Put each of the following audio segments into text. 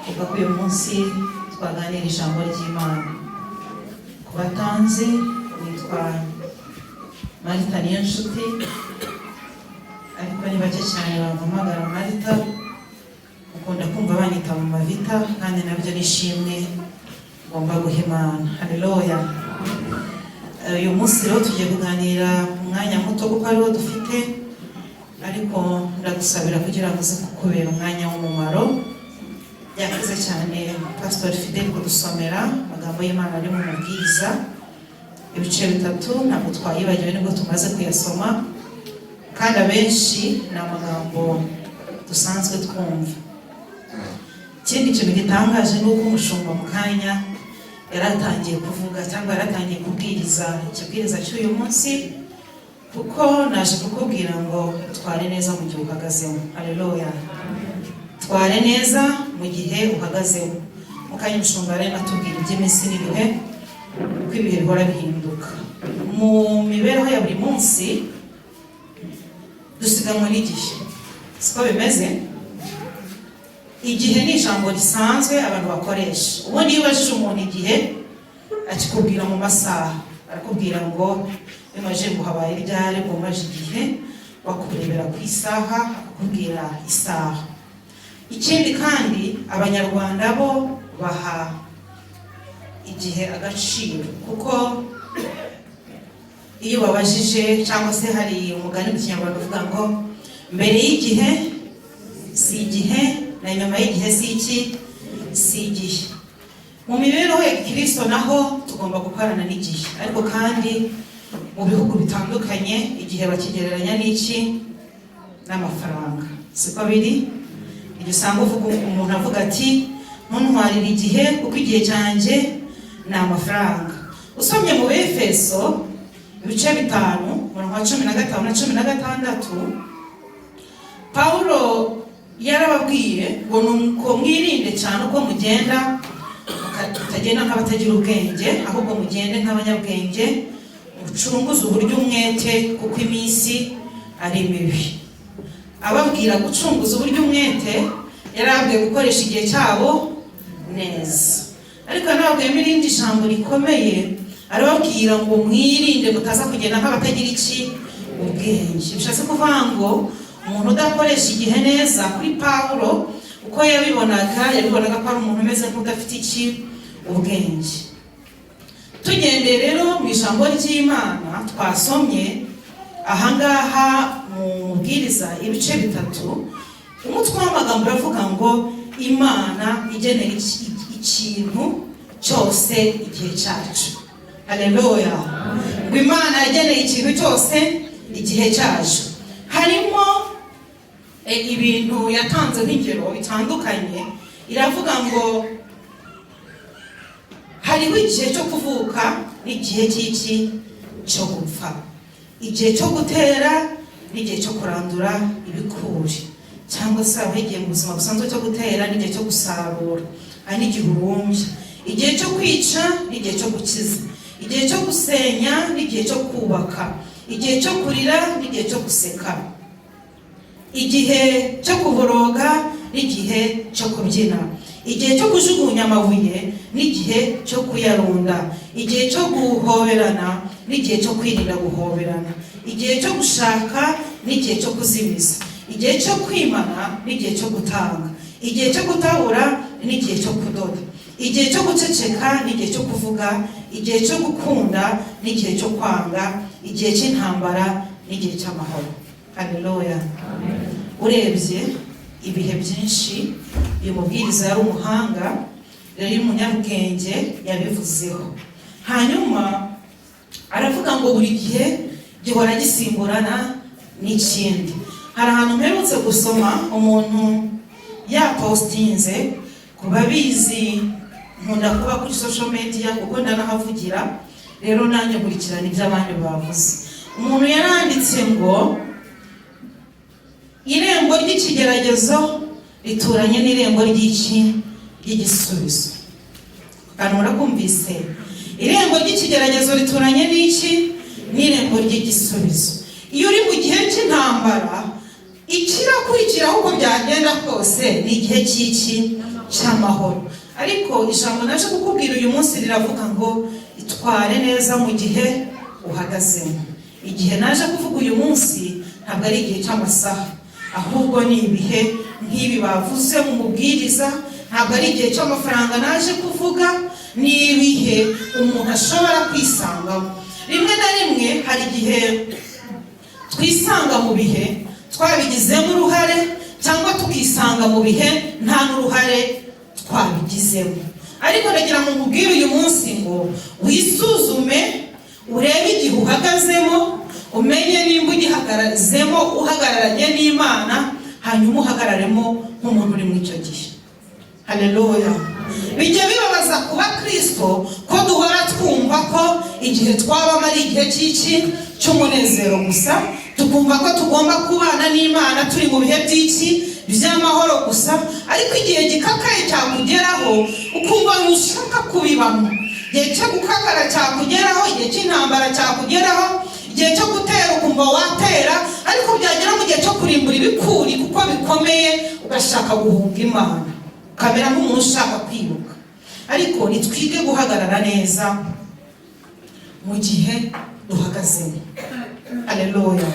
Kuva ko uyu munsi twaganira ijambo ry'Imana. Ku batanzi, witwa Marita Niyonshuti, ariko ni bake cyane bampamagara Marita, ukunda kumva banyita mu mavita, kandi nabyo ni ishimwe ngomba guha Imana. Haleluya! Uyu munsi rero tugiye kuganira umwanya muto kuko ariwo dufite, ariko ndagusabira kugira ngo uze kukubera umwanya w'umumaro. Yakoze cyane Pastor Fidel kudusomera amagambo y'Imana ari mu Mubwiriza ibice 3. Ntabwo twayibagiwe nibwo tumaze kuyasoma, kandi abenshi ni amagambo dusanzwe twumva. Ikindi kintu gitangaje ni uko umushumba mu kanya yaratangiye kuvuga cyangwa yaratangiye kubwiriza ikibwiriza cy'uyu munsi, kuko naje kukubwira ngo tware neza mu gihe uhagazemo. Haleluya! Tware neza mu gihe uhagazemo. Mu kanya umushumba yari atubwira iby'iminsi n'ibihe, uko ibihe bihora bihinduka. Mu mibereho ya buri munsi dusiganwa n'igihe, siko bimeze? Igihe ni ijambo risanzwe abantu bakoresha. Ubundi iyo ubajije umuntu igihe, akikubwira mu masaha. Arakubwira ngo iyo umajije ngo habaye ryari, ngo umaje igihe, bakurebera ku isaha, akakubwira isaha. Ikindi kandi, Abanyarwanda bo baha igihe agaciro, kuko iyo babajije, cyangwa se hari umugani mu Kinyarwanda uvuga ngo mbere y'igihe si igihe, na nyuma y'igihe si iki? Si igihe. Mu mibereho ya Kirisito naho tugomba gukorana n'igihe, ariko kandi mu bihugu bitandukanye igihe bakigereranya n'iki? N'amafaranga, siko biri? Igihe usanga uvuga, umuntu avuga ati: "Ntuntwarire igihe, kuko igihe cyanjye ni amafaranga." Usomye mu Befeso ibice 5, umurongo wa 15 na 16, Pawulo yarababwiye ngo: "Nuko mwirinde cyane uko mugenda, mutagenda nk'abatagira ubwenge, ahubwo mugende nk'abanyabwenge, mucunguze uburyo umwete, kuko iminsi ari mibi." Ababwira gucunguza uburyo umwete, yarababwiye gukoresha igihe cyabo neza, ariko yanababwiyemo irindi jambo rikomeye, arababwira ngo: "Mwirinde mutaza kugenda nk'abatagira iki? Ubwenge." Bishatse kuvuga ngo umuntu udakoresha igihe neza, kuri Pawulo uko yabibonaga, yabibonaga ko ari umuntu umeze nk'udafite iki? Ubwenge. Tugendeye rero mu ijambo ry'Imana twasomye ahangaha mu Mubwiriza ibice 3, umutwe w'amagambo uravuga ngo Imana igenera ikintu cyose igihe cyacu. Haleluya! Ngo Imana yageneye ikintu cyose igihe cyacu. Harimo ibintu yatanze nk'ingero bitandukanye. Iravuga ngo hariho igihe cyo kuvuka n'igihe cy'iki? Cyo gupfa. Igihe cyo gutera n'igihe cyo kurandura ibikuri, cyangwa se aho igihe mu buzima busanzwe cyo gutera n'igihe cyo gusarura, hari n'igihe urumbya. Igihe cyo kwica n'igihe cyo gukiza, igihe cyo gusenya n'igihe cyo kubaka, igihe cyo kurira n'igihe cyo guseka, igihe cyo kuboroga n'igihe cyo kubyina, igihe cyo kujugunya amabuye n'igihe cyo kuyarunda, igihe cyo guhoberana n'igihe cyo kwirinda guhoberana, igihe cyo gushaka n'igihe cyo kuzimiza, igihe cyo kwimana n'igihe cyo gutanga, igihe cyo gutabura n'igihe cyo kudoda, igihe cyo guceceka n'igihe cyo kuvuga, igihe cyo gukunda n'igihe cyo kwanga, igihe cy'intambara n'igihe cy'amahoro. Haleluya! Urebye ibihe byinshi, uyu mubwiriza yari umuhanga, yari umunyabwenge, yabivuzeho. Hanyuma aravuga ngo buri gihe gihora gisimburana n'ikindi. Hari ahantu mperutse gusoma umuntu yapostinze. Ku babizi, nkunda kuba kuri social media kuko ndanahavugira, rero nanjye nkurikirana ibyo abandi bavuze. Umuntu yaranditse ngo irembo ry'ikigeragezo rituranye n'irembo ry'iki? Ry'igisubizo. Akantu murakumvise? Irembo ry'ikigeragezo rituranye n'iki? N'irembo ry'igisubizo. Iyo uri mu gihe cy'intambara, ikirakurikiraho uko byagenda kose ni igihe cy'iki? Cy'amahoro. Ariko ijambo naje kukubwira uyu munsi riravuga ngo itware neza mu gihe uhagazemo. Igihe naje kuvuga uyu munsi ntabwo ari igihe cy'amasaha, ahubwo ni ibihe nk'ibi bavuze mu mubwiriza. Ntabwo ari igihe cy'amafaranga naje kuvuga, ni ibihe umuntu ashobora kwisangamo. Rimwe na rimwe hari igihe twisanga mu bihe twabigizemo uruhare, cyangwa tukisanga mu bihe nta n'uruhare twabigizemo. Ariko ndagira ngo nkubwire uyu munsi ngo wisuzume, urebe igihe uhagazemo, umenye nimba ugihagazemo uhagararanye n'Imana, hanyuma uhagararemo nk'umuntu uri muri icyo gihe. Haleluya! Bijya bibabaza kuba Kirisito ko duhora twumva ko igihe twabamo ari igihe cy'iki? Cy'umunezero gusa. Tukumva ko tugomba kubana n'Imana turi mu bihe by'iki? By'amahoro gusa. Ariko igihe gikakaye cyakugeraho, ukumva ntushaka kubibamo. Igihe cyo gukakara cyakugeraho, igihe cy'intambara cyakugeraho, igihe cyo gutera, ukumva watera, ariko byagera mu gihe cyo kurimbura ibikuri kuko bikomeye, ugashaka guhunga Imana, ukamera nk'umuntu ushaka kwiruka. Ariko nitwige guhagarara neza mu gihe duhagazemo. Haleluya!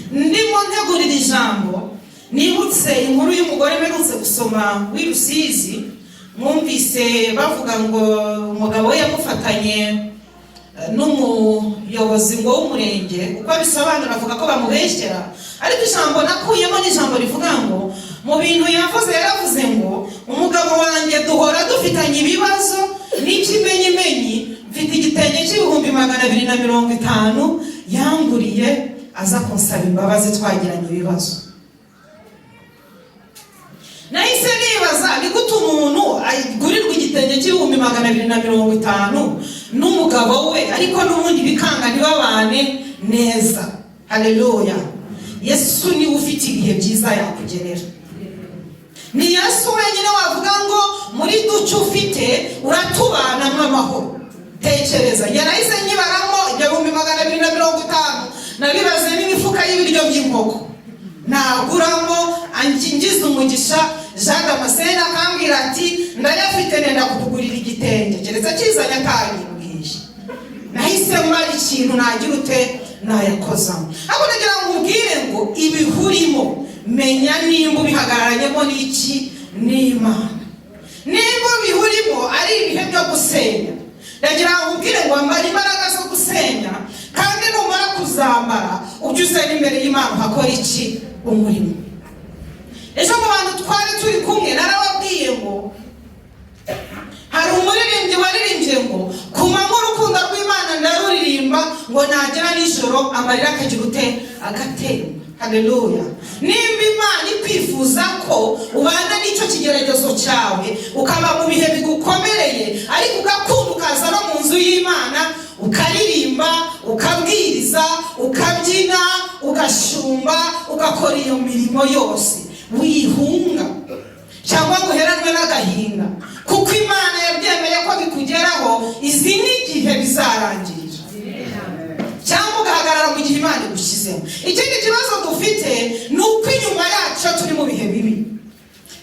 Ndimo ntegurira ijambo, nibutse inkuru y'umugore mperutse gusoma w'i Rusizi. Mwumvise bavuga ngo umugabo we yamufatanye n'umuyobozi ngo w'umurenge. Uko abisobanura, avuga ko bamubeshyera, ariko ijambo nakuyemo ni ijambo rivuga ngo mu bintu yavuze, yaravuze ngo umugabo wanjye duhora dufitanye ibibazo, n'ikimenyimenyi mfite igitenge cy'ibihumbi 250 yanguriye, aza kunsaba imbabazi twagiranye ibibazo. Nahise nibaza, ni gute umuntu agurirwa igitenge cy'ibihumbi 250 n'umugabo we, ariko n'ubundi bikanga, ntibabane neza? Haleluya! Yesu niwe ufite ibihe byiza yakugenera. Ni Yesu wenyine wavuga ngo muri duce ufite uratubanamo amahoro. Tekereza, njye nahise nyibaramo 250,000, nabibazemo imifuka y'ibiryo by'inkoko naguramo, ngize umugisha Jean Damascene akambwira ati ndayafite, nenda kukugurira igitenge, keretse akizanye atabimbwiye. Nahise mara ikintu nagira ute nayakozamo. Ahubwo nagira ngo nkubwire ngo ibihurimo, menya nimba ubihagararanyemo n'iki? N'Imana. Nimba ubihurimo ari ibihe byo gusenya, ndagira ngo nkubwire ngo ambara imbaraga zo gusenya, kandi numara kuzambara ujye uzana imbere y'Imana uhakora iki? Umurimo. Ejo mu bantu twari turi kumwe narababwiye ngo hari umuririmbyi waririmbye ngo ku manywa urukundo rw'Imana ndaruririmba, ngo nagera nijoro amarira akagira ute? Agatemba. Haleluya! Nimba Imana ikwifuza ko ubana n'icyo kigeragezo cyawe, ukaba mu bihe bigukomereye, ariko ugakunda ukaza no mu nzu y'Imana, ukaririmba, ukabwiriza, ukabyina, ugashumba, ugakora iyo mirimo yose, wihunga cyangwa ngo uheranwe n'agahinda kuko Imana yabyemeye ko bikugeraho, izi n'igihe bizarangirira, cyangwa ugahagarara mu gihe Imana igushyizemo. Ikindi kibazo dufite ni uko inyuma yacu, iyo turi mu bihe bibi,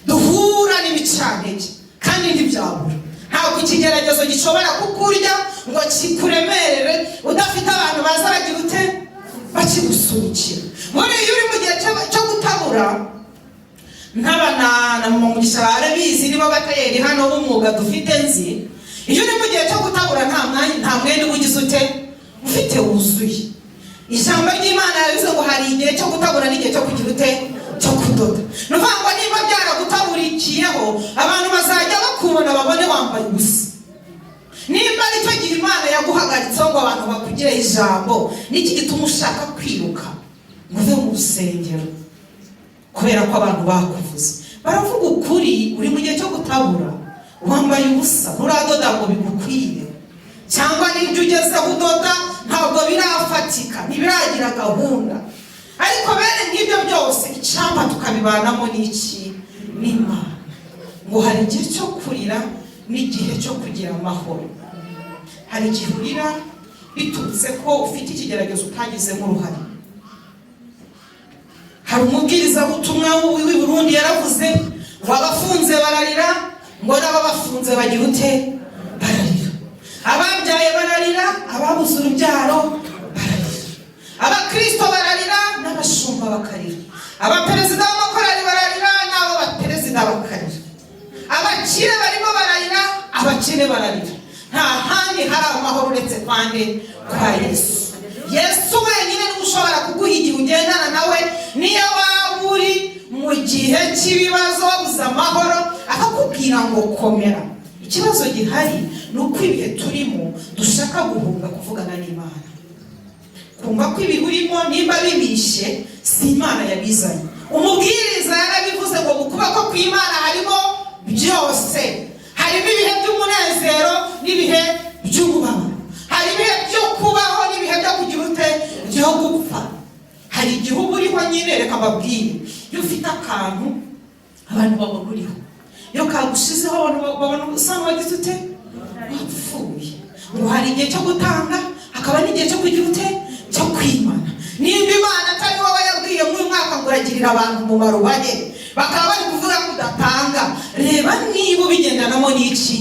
duhura n'ibicantege, kandi ntibyabura. Ntabwo ikigeragezo gishobora kukurya ngo kikuremerere udafite abantu baza bagira ute? Bakigusunikira. Muri iyo uri mu gihe cyo gutabura, nk'abana na mama Mugisha barabizi, nibo batayeri hano b'umwuga dufite nzi, iyo uri mu gihe cyo gutabura, nta mwanya, nta mwenda uba ugize ute? Ufite wuzuye. Ijambo ry'Imana yavuze ngo hari igihe cyo gutabura n'igihe cyo kugira ute? Cyo kudoda. Ni ukuvuga ngo niba byaragutaburikiyeho, abantu bazajya bakubona babone wambaye ubusa. Nimba aricyo gihe Imana yaguhagaritseho ngo abantu bakugireho ijambo, niki gituma ushaka kwiruka ngo uve mu rusengero kubera ko abantu bakuvuze? Baravuga ukuri. Uri mu gihe cyo gutabura, wambaye ubusa, nturadoda ngo bigukwire, cyangwa n'ibyo ugezeho udoda ntabwo birafatika, ntibiragira gahunda. Ariko bene nk'ibyo byose, icyampa tukabibanamo n'iki? N'Imana. Ngo hari igihe cyo kurira n'igihe cyo kugira amahoro. Hari igihe urira biturutse ko ufite ikigeragezo utagizemo uruhare. Hari umubwirizabutumwa w'i Burundi yaravuze ngo Ngo abafunze bararira, ngo n'ababafunze bagira ute? Bararira. Ababyaye bararira, ababuze urubyaro bararira. Abakristo bararira, n'abashumba bakarira. Abaperezida b'amakorali bararira, n'abo baperezida bakarira. Abakire barimo bararira, abakene bararira. Nta handi hari amahoro uretse kwande? Kwa Yesu. Yesu wenyine niwe ushobora kuguha igihe ugendana nawe, niyo waba uri mu gihe cy'ibibazo wabuze amahoro, akakubwira ngo komera. Ikibazo gihari ni uko ibihe turimo dushaka guhunga kuvugana n'Imana, kumva ko ibihe urimo nimba bibishye si Imana yabizanye. Umubwiriza yarabivuze ngo mu kuboko kw'Imana harimo byose: harimo ibihe by'umunezero n'ibihe by'umubabaro, hari ibihe byo kubaho n'ibihe byo kugira ute? Byo gupfa. Hari igihe uba uriho nyine, reka mbabwire, iyo ufite akantu abantu babona uriho, iyo kagushizeho abantu babona usa n'uwagize ute? Wapfuye. Ngo hari igihe cyo gutanga, hakaba n'igihe cyo kugira ute? Cyo kwimana. Nimba Imana atari wowe yabwiye muri uyu mwaka ngo uragirira abantu umumaro bahe, bakaba bari kuvuga ko udatanga, reba niba ubigendanamo n'iki?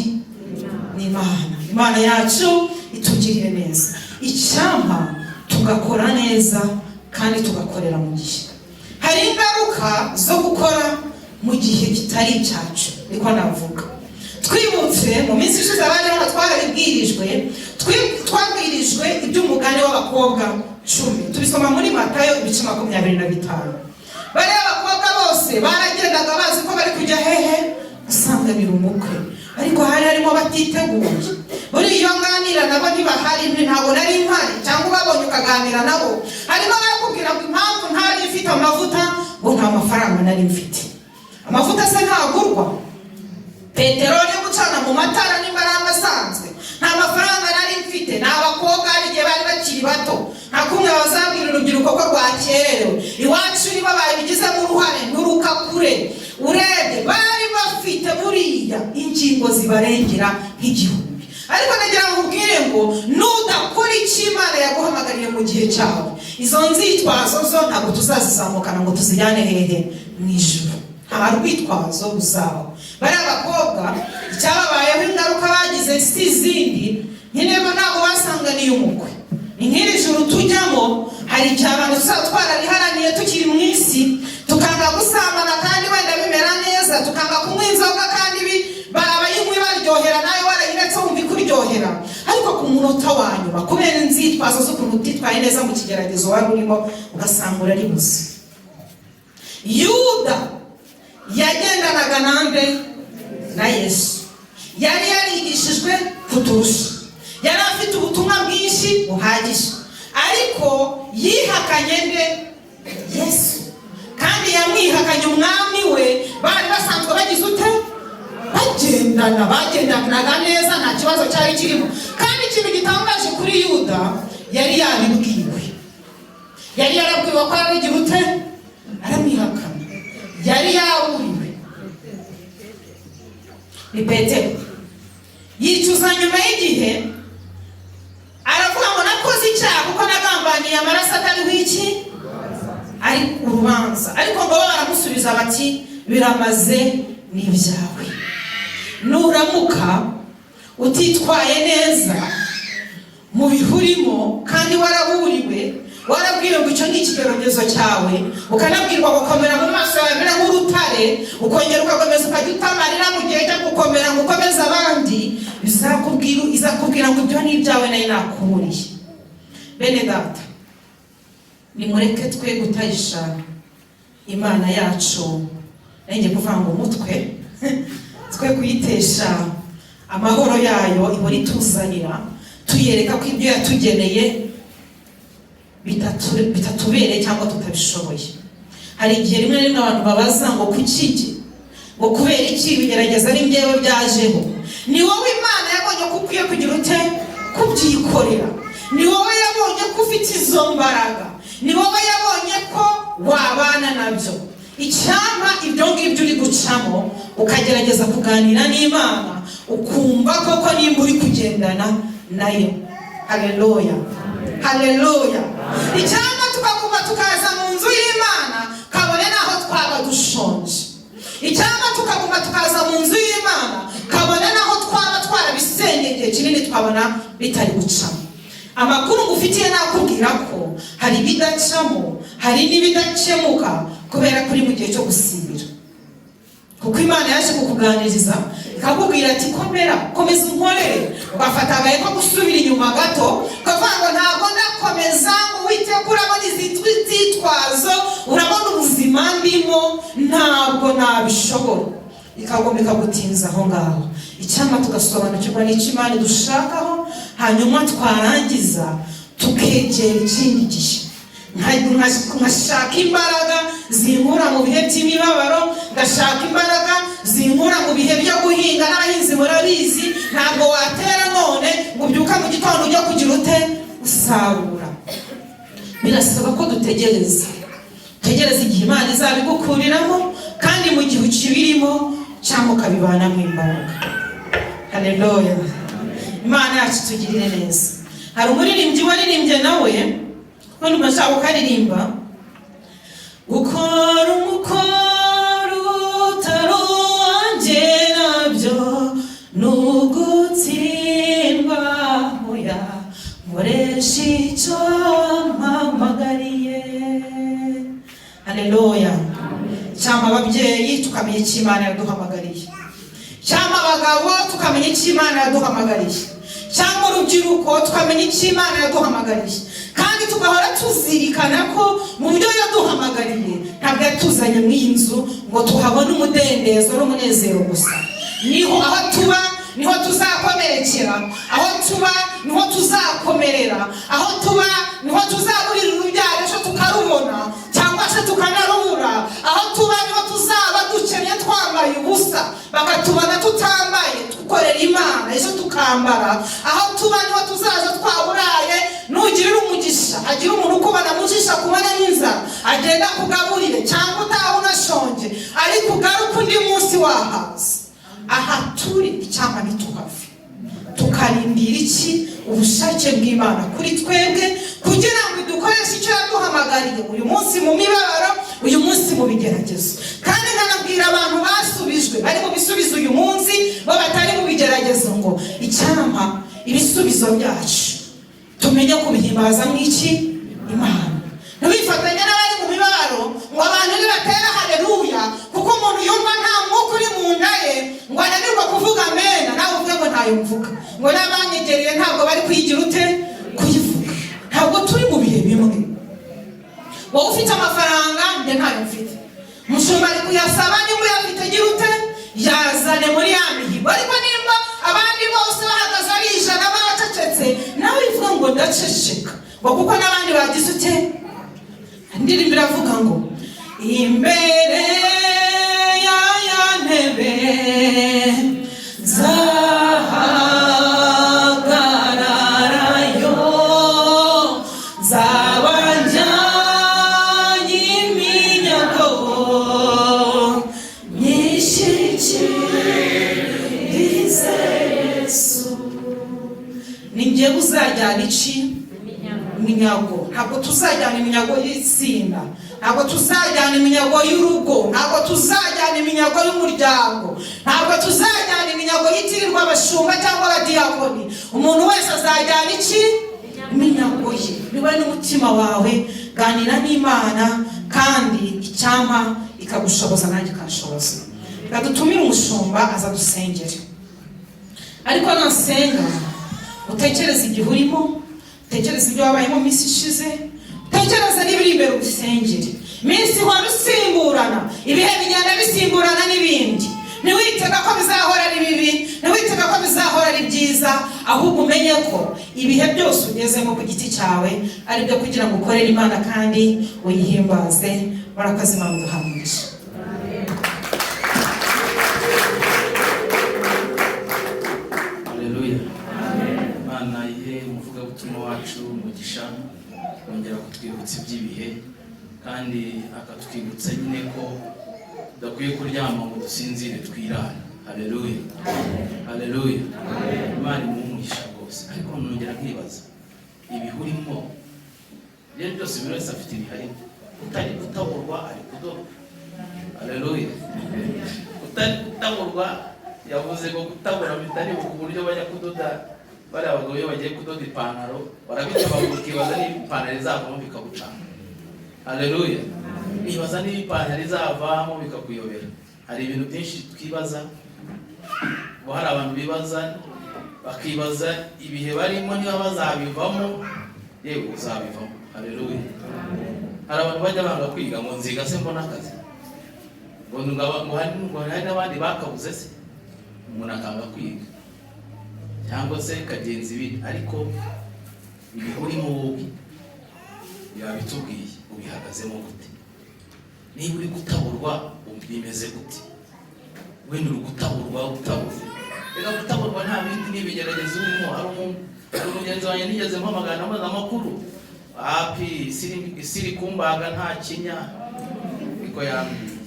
N'Imana. Imana yacu itugirire neza. Icyampa tugakora neza kandi tugakorera mu gihe. Hari ingaruka zo gukora mu gihe kitari icyacu, niko navuga. Twibutse mu minsi ishize, abari hano twarabibwirijwe, twabwirijwe iby'umugani w'abakobwa 10, tubisoma muri Matayo ibice 25. Bariya abakobwa bose baragendaga bazi ko bari kujya hehe? Gusanganira umukwe. Ariko hari harimo batiteguye. Buri iyo nganira nabo ntibahari, ntabwo nari mpari, cyangwa ubabonye ukaganira nabo, harimo abakubwira ngo impamvu ntari mfite amavuta, ngo nta mafaranga nari mfite. Amavuta se ntagurwa? Peteroli yo gucana mu matara nimba ari amasanzwe? Nta mafaranga nari mfite. Ni abakobwa, hari igihe bari bakiri bato, nta kumwe bazabwira urubyiruko ko rwakererewe. Iwacu nibo babigizemo uruhare, nturuka kure. Urebye bari bafite buriya ingingo zibarengera nk'igihumbi. Ariko nagira ngo ubwire ngo nudakora icyo Imana yaguhamagariye mu gihe cyawe, izo nzitwazo zo ntabwo tuzazizamukana ngo tuzijyane hehe? Mu ijuru. Nta rwitwazo ruzabaho. Bariya bakobwa icyababayeho, ingaruka bagize si izindi nyine, bo ntabwo basanganiye umukwe. Ni nk'iri juru tujyamo, hari igihe abantu tuzaba twarariharaniye tukiri mu isi, tukanga gusambana kandi wenda bimera neza, tukanga kunywa inzoga kandi abayinywi baryohera, nawe warayiretse wumva ikuryohera, ariko ku munota wa nyuma, kubera inzitwazo z'ukuntu utitwaye neza mu kigeragezo wari urimo, ugasanga uraribuze. Yuda yagendanaga nande? Na Yesu. Yari yarigishijwe kuturusha, yari afite ubutumwa bwinshi buhagije, ariko yihakanye nde? Yesu. Kandi yamwihakanye umwami we bari basanzwe bagize ute? Bagendana, bagendanaga neza, nta kibazo cyari kirimo. Kandi ikintu gitangaje kuri Yuda, yari yabibwiwe, yari yarabwiwe ko arabigira ute? Aramwihakana. Yari yaburiwe. Ni Petero yicuza nyuma y'igihe, aravuga ngo nakoze icyaha kuko nagambaniye amaraso atariho iki? Ari urubanza. Ariko ngo bo baramusubiza bati biramaze, ni ibyawe. Nuramuka utitwaye neza mu bihe urimo, kandi waraburiwe, warabwiwe ngo icyo ni ikigeragezo cyawe, ukanabwirwa gukomera mu maso yawe amera nk'urutare, ukongera ugakomeza ukajya utamarira mu gihe cyo gukomera ngo ukomeze abandi, bizakubwira, izakubwira ngo ibyo ni ibyawe, nayo nakuburiye. Bene data, nimureke twe gutayisha Imana yacu, nanjye kuvuga ngo umutwe, twe kuyitesha amahoro yayo ihora ituzanira, tuyereka ko ibyo yatugeneye bitatubereye cyangwa tutabishoboye. Hari igihe rimwe na rimwe abantu babaza ngo kuki iki, ngo kubera iki bigerageza ari njyewe byajeho? Ni wowe Imana yabonye ko ukwiye kugira ute? Kubyikorera. Ni wowe yabonye ko ufite izo mbaraga, ni wowe yabonye ko wabana nabyo. Icyampa ibyo ngibyo uri gucamo ukagerageza kuganira n'Imana, ukumva koko nimba uri kugendana nayo. Haleluya, haleluya! Icyampa tukaguma tukaza mu nzu y'Imana kabone n'aho twaba dushonje. Icyampa Tukaguma tukaza mu nzu y'Imana, kabona naho twaba twarabisengeye igihe kinini, twabona bitari gucamo. Amakuru ngufitiye nakubwira ko hari ibidacamo, hari n'ibidakemuka kubera ko uri mu gihe cyo gusibira, kuko Imana yaje kukuganiriza ikakubwira ati: "Komera, komeza unkorere." Ugafata agahe ko gusubira inyuma gato, ukavuga ngo: "Ntabwo ndakomeza." Ngo Uwiteka, urabona izi nzitwazo, urabona ubuzima ndimo, ntabwo nabishobora. Ikagomba ikagutinza aho ngaho. Icyampa tugasobanukirwa n'icyo Imana idushakaho, hanyuma twarangiza tukegera ikindi gihe. Nkashaka imbaraga zinkura mu bihe by'imibabaro, ngashaka imbaraga zinkura mu bihe byo guhinga. N'abahinzi murabizi, ntabwo watera none ngo ubyuka mu gitondo ujya kugira ute? Usarura. Birasaba ko dutegereza, utegereza igihe Imana izabigukuriramo, kandi mu gihe ukibirimo cyangwa ukabibanamo imbaraga. Haleluya! Imana yacu tugirire neza. Hari umuririmbyi waririmbye nawe, none umashaka ukaririmba: "Gukora umukoro utari uwanjye nabyo ni ugutsindwa. Oya, nkoresha icyo mpamagariye." Haleluya! Cyangwa ababyeyi tukamenya icyo Imana yaduhamagariye, cyangwa abagabo tukamenya icyo Imana yaduhamagariye, cyangwa urubyiruko tukamenya icyo Imana yaduhamagariye, kandi tugahora tuzirikana ko mu byo yaduhamagariye ntabwo yatuzanye mu iyi nzu ngo tuhabone umudendezo n'umunezero gusa. Niho aho tuba niho tuzakomerekera, aho tuba niho tuzakomerera, aho tuba niho tuzaburira urubyaro ejo tukarubona cyangwa se tukanarubura, aho tuba niho tuzaba dukennye, twambaye ubusa, bakatubona tutambaye, dukorera Imana, ejo tukambara. Aho tuba niho tuzaza twaburaye. Nugirira umugisha, agira umuntu ukubona mu jisho, akubona n'inzara, agenda akugaburire, cyangwa utaha unashonje, ariko ugaruke undi munsi wahaza. Aha turi, icyampa ntituhave, tukarindira iki? Ubushake bw'Imana kuri twebwe, kugira ngo dukoreshe icyo yaduhamagariye uyu munsi mu mibabaro, uyu munsi mu bigeragezo. Kandi nkanabwira abantu basubijwe, bari mu bisubizo uyu munsi, bo batari mu bigeragezo, ngo icyampa ibisubizo byacu tumenye kubihimbaza mw'iki? Imana. Ntiwifatanye n'abari mu mibabaro ngo abantu nibatera haleluya, kuko umuntu yumva nta mwuka uri mu nda ye ngo ananirwa kuvuga amena, nawe uvuge ngo ntayo mvuga, ngo n'abanyegereye ntabwo bari kuyigira ute? Kuyivuga. Ntabwo turi mu bihe bimwe. Wowe ufite amafaranga, njye ntayo mfite. Mushumba ari kuyasaba, nimba uyafite gira ute? Yazane muri ya mihigo. Ariko nimba abandi bose bahagaze ari 100 bacecetse, nawe ivuga ngo ndaceceka, ngo kuko n'abandi bagize ute? Indirimbo iravuga ngo: "Imbere ya ya ntebe nzahagararayo, nzaba njyanye iminyago nyishyikirize Yesu." Ni njyewe uzajyana iki? Iminyago. Ntabwo tuzajyana iminyago y'itsinda, ntabwo tuzajyana iminyago y'urugo, ntabwo tuzajyana iminyago y'umuryango, ntabwo tuzajyana iminyago yitirirwa abashumba cyangwa abadiyakoni. Umuntu wese azajyana iki? Iminyago ye. Niwe n'umutima wawe, ganira n'Imana, kandi icyampa ikagushoboza nanjye ikanshoboza. Reka dutumire umushumba aza dusengere, ariko nasenga utekereze igihe urimo, utekereze ibyo wabayemo mu minsi ishize, utekereze n'ibiri imbere, ubisengere. Iminsi ihora usimburana, ibihe bigenda bisimburana n'ibindi. Ntiwitega ko bizahora ari bibi, ntiwitega ko bizahora ari byiza, ahubwo umenye ko ibihe byose ugezemo ku giti cyawe ari byo kugira ngo ukorere Imana kandi uyihimbaze. Murakoze. Imana iduha umugisha. Haleluya! Imana ihe umuvugabutumwa wacu umugisha, kongera kutwibutsa iby'ibihe, kandi akatwibutsa nyine ko tudakwiye kuryama ngo dusinzire twirare. Haleluya, haleluya! Imana imuhe umugisha rwose. Ariko nongera nkibaza ibihe urimo ibyo ari byose, buri wese afite ibihe arimo. Utari gutaburwa ari kudoda. Haleluya! Utari gutaburwa, yavuze ngo gutabura bitari ku buryo bajya kudoda. Bariya bagabo iyo bagiye kudoda ipantaro barabitabagura, ukibaza niba ipantaro izavamo bikagucana. Haleluya! Nibaza niba ipantaro izavamo bikakuyobera. Hari ibintu byinshi twibaza. Ubu hari abantu bibaza, bakibaza ibihe barimo niba bazabivamo. Yewe, uzabivamo. Haleluya! Hari abantu bajya banga kwiga ngo nziga se mbona akazi, ngo hari n'abandi bakabuze se, umuntu akanga kwiga cyangwa se kagenza ibindi. Ariko ibihe urimo wowe yabitubwiye, ubihagazemo gute? Niba uri gutaburwa, bimeze gute? Wenda uri gutaburwa, utabuze. Reka, gutaburwa nta bindi, ni ibigeragezo urimo. Hari umugenzi wanjye nigeze mpamagara amaze amakuru api isi iri kumbaga nta kinya, niko yambwiye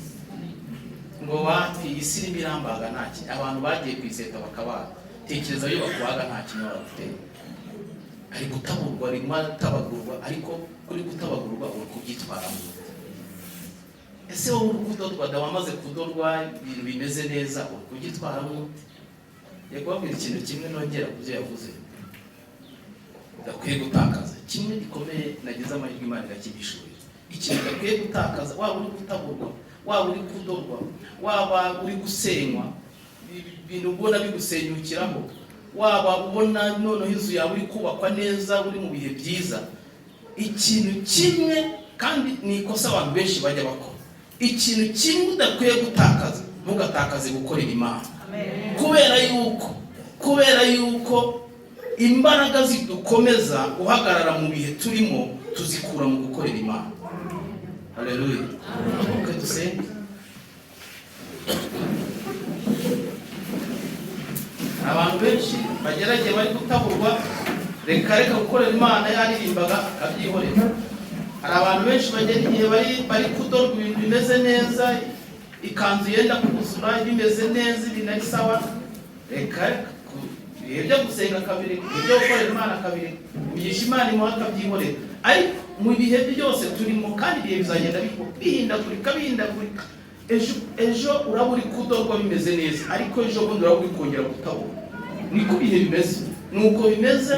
ngo wapi, isi irimo irambaga nta kinya. Abantu bagiye ku iseta bakabaga, tekereza iyo bakubaga nta kinya baguteye. Ari gutaburwa, arimo aratabagurwa, ariko kuri gutabagurwa uri kubyitwaramo. Ese wowe uri kudodwa da, wamaze kudodwa, ibintu bimeze neza, uri kubyitwaramo ute? Ngiye kubabwira ikintu kimwe nongera ku byo yavuze udakwiye gutakaza, kimwe gikomeye nagize amahirwe Imana irakibishurira. Ikintu udakwiye gutakaza, waba uri gutaburwa, waba uri kudodwa, waba uri gusenywa, ibintu ubona bigusenyukiraho, waba ubona noneho inzu yawe iri kubakwa neza, uri mu bihe byiza, ikintu kimwe, kandi ni ikosa abantu benshi bajya bakora, ikintu kimwe udakwiye gutakaza, ntugatakaze gukorera Imana. Kubera yuko imbaraga zidukomeza guhagarara mu bihe turimo tuzikura mu gukorera Imana. Haleluya! Okay, dusenge. Abantu benshi bageragiye bari gutaburwa, reka reka, gukorera Imana yaririmbaga akabyihorera. Hari abantu benshi bagera igihe bari kudorwa, ibintu bimeze neza, ikanzu yenda kuzura, bimeze neza, ibintu ari sawa, reka reka, ibihe byo gusenga akabireka, ibihe byo gukorera Imana akabireka, imigisha Imana imuha akabyihorera. Ariko mu bihe byose turimo, kandi ibihe bizagenda bihindagurika, bihindagurika. Ejo ejo uraba uri kudorwa bimeze neza, ariko ejo bundi uraba uri kongera gutabura. Niko ibihe bimeze, nuko bimeze,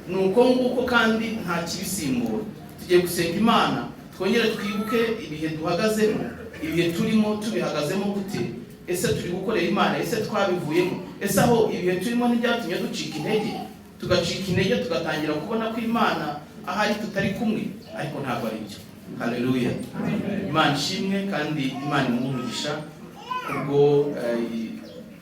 nuko nguko, kandi nta kibisimbura. Tugiye gusenga Imana, twongere twibuke ibihe duhagazemo, ibihe turimo tubihagazemo gute? Ese turi gukorera Imana? Ese twabivuyemo? Ese aho ibihe turimo ntibyatumye ducika intege, tugacika intege, tugatangira kubona ko Imana ahari tutari kumwe? Ariko ntabwo ari byo. Haleluya! Imana ishimwe, kandi Imana imuhe umugisha kubwo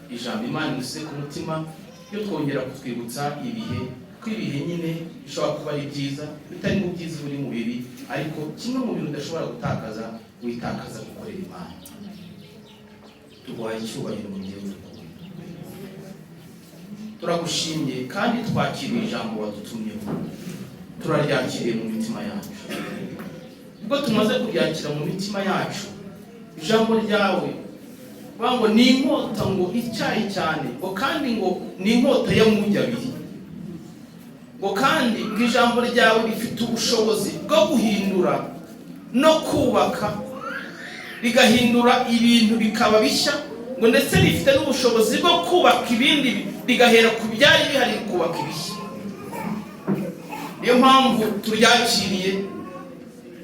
ijambo Imana imusize ku mutima yo twongera kutwibutsa ibihe, ko ibihe nyine bishobora kuba ari byiza, bitari mu byiza uri mu bibi, ariko kimwe mu bintu udashobora gutakaza, witakaza gukorera Imana. Tuguhaye icyubahiro mu gihe dukunda, turagushimye, kandi twakiriye ijambo wadutumyeho, turaryakiriye mu mitima yacu. Ubwo tumaze kuryakira mu mitima yacu, ijambo ryawe bavuga ngo ni inkota ngo ityaye cyane, ngo kandi ngo ni inkota y'amugi abiri, ngo kandi ngo ijambo ryawe rifite ubushobozi bwo guhindura no kubaka, rigahindura ibintu bikaba bishya, ngo ndetse rifite n'ubushobozi bwo kubaka ibindi, rigahera ku byari bihari rikubaka ibishya. Niyo mpamvu turyakiriye,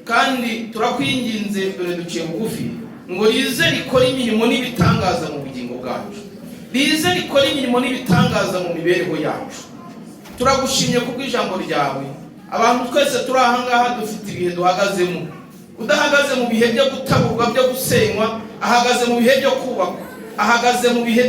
kandi turakwinginze, dore duciye bugufi, ngo rize rikore imirimo n'ibitangaza mu bugingo bwacu, rize rikore imirimo n'ibitangaza mu mibereho yacu. Turagushimye kubw'ijambo ryawe. Abantu twese turi aha ngaha dufite ibihe duhagazemo. Udahagaze mu bihe byo gutaburwa, byo gusenywa, ahagaze mu bihe byo kubakwa, ahagaze mu bihe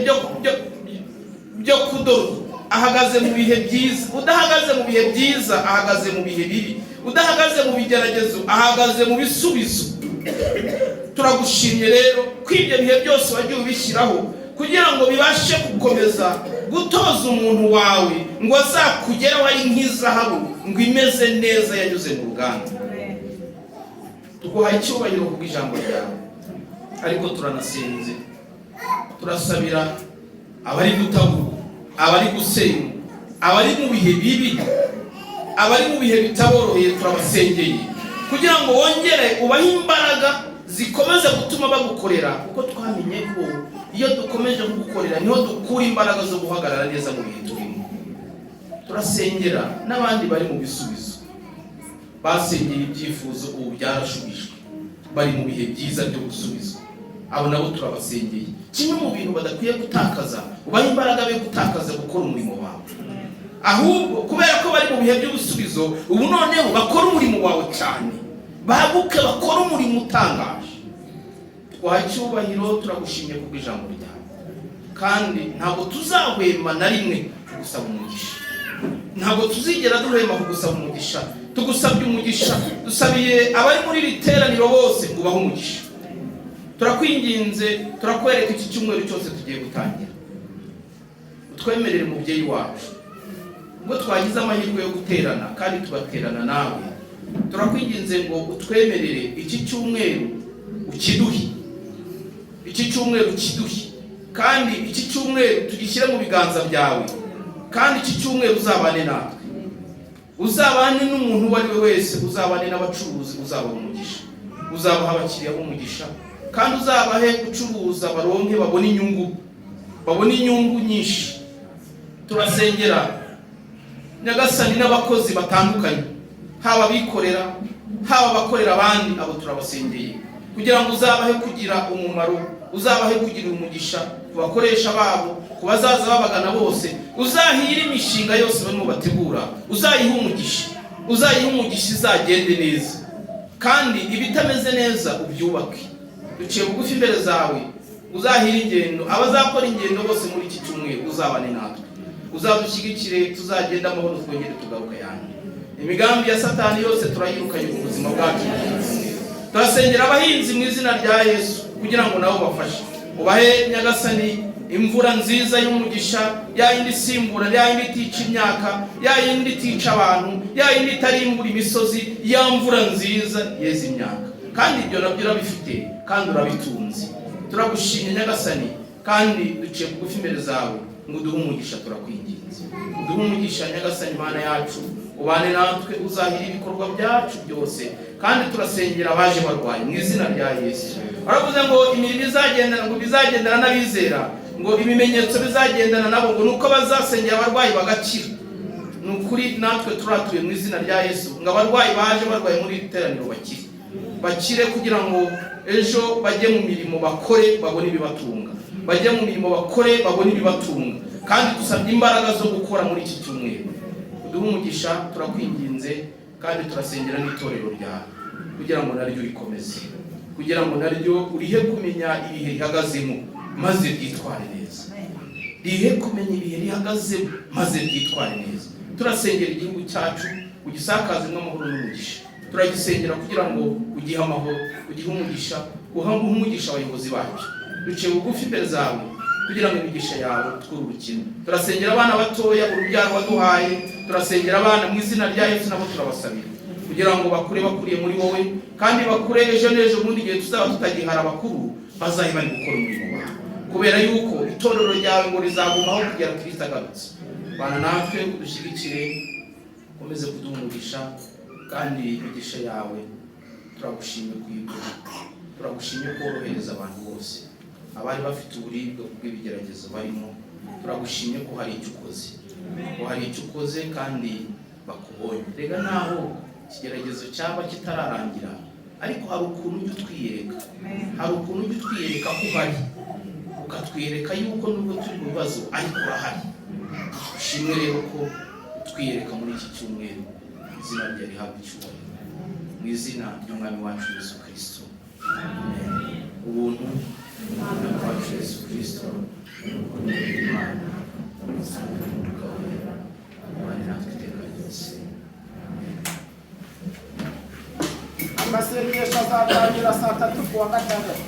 byo kudorwa, ahagaze mu bihe byiza. Udahagaze mu bihe byiza, ahagaze mu bihe bibi. Udahagaze mu bigeragezo, ahagaze mu bisubizo. Turagushimye rero ko ibyo bihe byose wagiye ubishyiraho kugira ngo bibashe gukomeza gutoza umuntu wawe, ngo azakugeraho ari nk'izahabu ngo imeze neza yanyuze mu ruganda. Tuguhaye icyubahiro kubw'ijambo ryawe, ariko turanasenze, turasabira abari gutaburwa, abari gusenywa, abari mu bihe bibi, abari mu bihe bitaboroheye. Turabasengeye kugira ngo wongere ubahe imbaraga. Zikomeze gutuma bagukorera, kuko twamenye ko iyo dukomeje kugukorera niho dukura imbaraga zo guhagarara neza mu bihe turimo. Turasengera n'abandi bari mu bisubizo, basengeye ibyifuzo, ubu byarashubijwe, bari mu bihe byiza byo gusubizwa. Abo nabo turabasengeye. Kimwe mu bintu badakwiye gutakaza, ubahe imbaraga be gutakaza gukora umurimo wawe, ahubwo kubera ko bari mu bihe by'ubusubizo ubu, noneho bakora umurimo wawe cyane, baguke, bakora umurimo utangaje. Twaha icyubahiro, turagushimye kubw'ijambo ryawe, kandi ntabwo tuzahwema na rimwe kugusaba umugisha. Ntabwo tuzigera duhwema kugusaba umugisha. Tugusabye umugisha, dusabiye abari muri iri teraniro bose ngo ubahe umugisha. Turakwinginze, turakwereka iki cyumweru cyose tugiye gutangira. Utwemerere, mubyeyi wacu, ubwo twagize amahirwe yo guterana kandi tugaterana nawe, turakwinginze ngo utwemerere iki cyumweru ukiduhe, iki cyumweru ukiduhe, kandi iki cyumweru tugishyire mu biganza byawe, kandi iki cyumweru uzabane natwe, uzabane n'umuntu uwo ari we wese, uzabane n'abacuruzi, uzabaha umugisha, uzabaha abakiriya b'umugisha, kandi uzabahe gucuruza baronke, babone inyungu, babone inyungu nyinshi. Turasengera, Nyagasani, n'abakozi batandukanye, haba abikorera, haba abakorera abandi. Abo turabasengeye kugira ngo uzabahe kugira umumaro, uzabahe kugira umugisha ku bakoresha babo, ku bazaza babagana bose. Uzahire imishinga yose barimo bategura, uzayihe umugisha, uzayihe umugisha, izagende neza, kandi ibitameze neza ubyubake. Duciye bugufi imbere zawe, uzahire ingendo, abazakora ingendo bose muri iki cyumweru. Uzabane natwe, uzadushyigikire, tuzagenda amahoro, twongere tugaruka yandi. Imigambi ya Satani yose turayirukanye mu buzima bwacu. Turasengera abahinzi mu izina rya Yesu kugira ngo nabo bafashe, ubahe, Nyagasani, imvura nziza y'umugisha, ya yindi isimbura, ya yindi itica imyaka, ya yindi itica abantu, ya yindi itarimbura imisozi, ya mvura nziza yeza imyaka. Kandi ibyo nabyo urabifite kandi urabitunze. Turagushimye, Nyagasani, kandi duciye bugufi imbere zawe ngo uduhe umugisha. Turakwinginze, uduhe umugisha, Nyagasani Mana yacu, ubane natwe, uzahira ibikorwa byacu byose. Kandi turasengera abaje barwaye mu izina rya Yesu. Baravuze ngo imirimo izagendana, ngo bizagendana n'abizera, ngo ibimenyetso bizagendana nabo, ngo nuko bazasengera abarwayi bagakira. Ni ukuri natwe turatuye mu izina rya Yesu ngo abarwayi baje barwaye muri iri teraniro bakire, bakire, kugira ngo ejo bajye mu mirimo bakore, babone ibibatunga, bajye mu mirimo bakore, babone ibibatunga. Kandi dusabye imbaraga zo gukora muri iki cyumweru. Uduhe umugisha, turakwinginze. Kandi turasengera n'itorero ryawe kugira ngo naryo rikomeze, kugira ngo naryo urihe kumenya ibihe rihagazemo maze ryitware neza, rihe kumenya ibihe rihagazemo maze ryitware neza. Turasengera igihugu cyacu, ugisakazemo amahoro n'umugisha. Turagisengera kugira ngo ugihe amahoro, ugihe umugisha, uhe umugisha abayobozi bacu. Duciye bugufi imbere zawe kugira ngo imigisha yawe twurukire. Turasengera abana batoya, urubyaro waduhaye. Turasengera abana mu izina rya Yesu, nabo turabasabira kugira ngo bakure bakuriye muri wowe, kandi bakure ejo n'ejo bundi igihe tuzaba tutagihara abakuru bazabe bari gukora umurimo wawe, kubera yuko itorero ryawe ngo rizagumaho kugera Kristo agarutse. Bana natwe, udushyigikire, ukomeze kuduha umugisha, kandi imigisha yawe turagushimye kuyigura. Turagushimye korohereza abantu bose abari bafite uburibwe bw'ibigeragezo barimo. Turagushimye ko hari icyo ukoze, ko hari icyo ukoze kandi bakubonye. Rega naho ikigeragezo cyaba kitararangira, ariko hari ukuntu ujya utwiyereka, hari ukuntu ujya utwiyereka ko uhari, ukatwereka yuko nubwo turi mu bibazo ariko urahari. Ushimwe rero ko utwiyereka muri iki cyumweru. Izina rye rihabwa icyubahiro mu izina ry'Umwami wacu Yesu Kirisito. Amen. Ubuntu bw'Umwami wacu Yesu Kirisito n'urukundo rw'Imana n'Umwuka Wera ubane natwe iteka ryose. Amen. Amasengesho azatangira saa 3 ku wa gatandatu.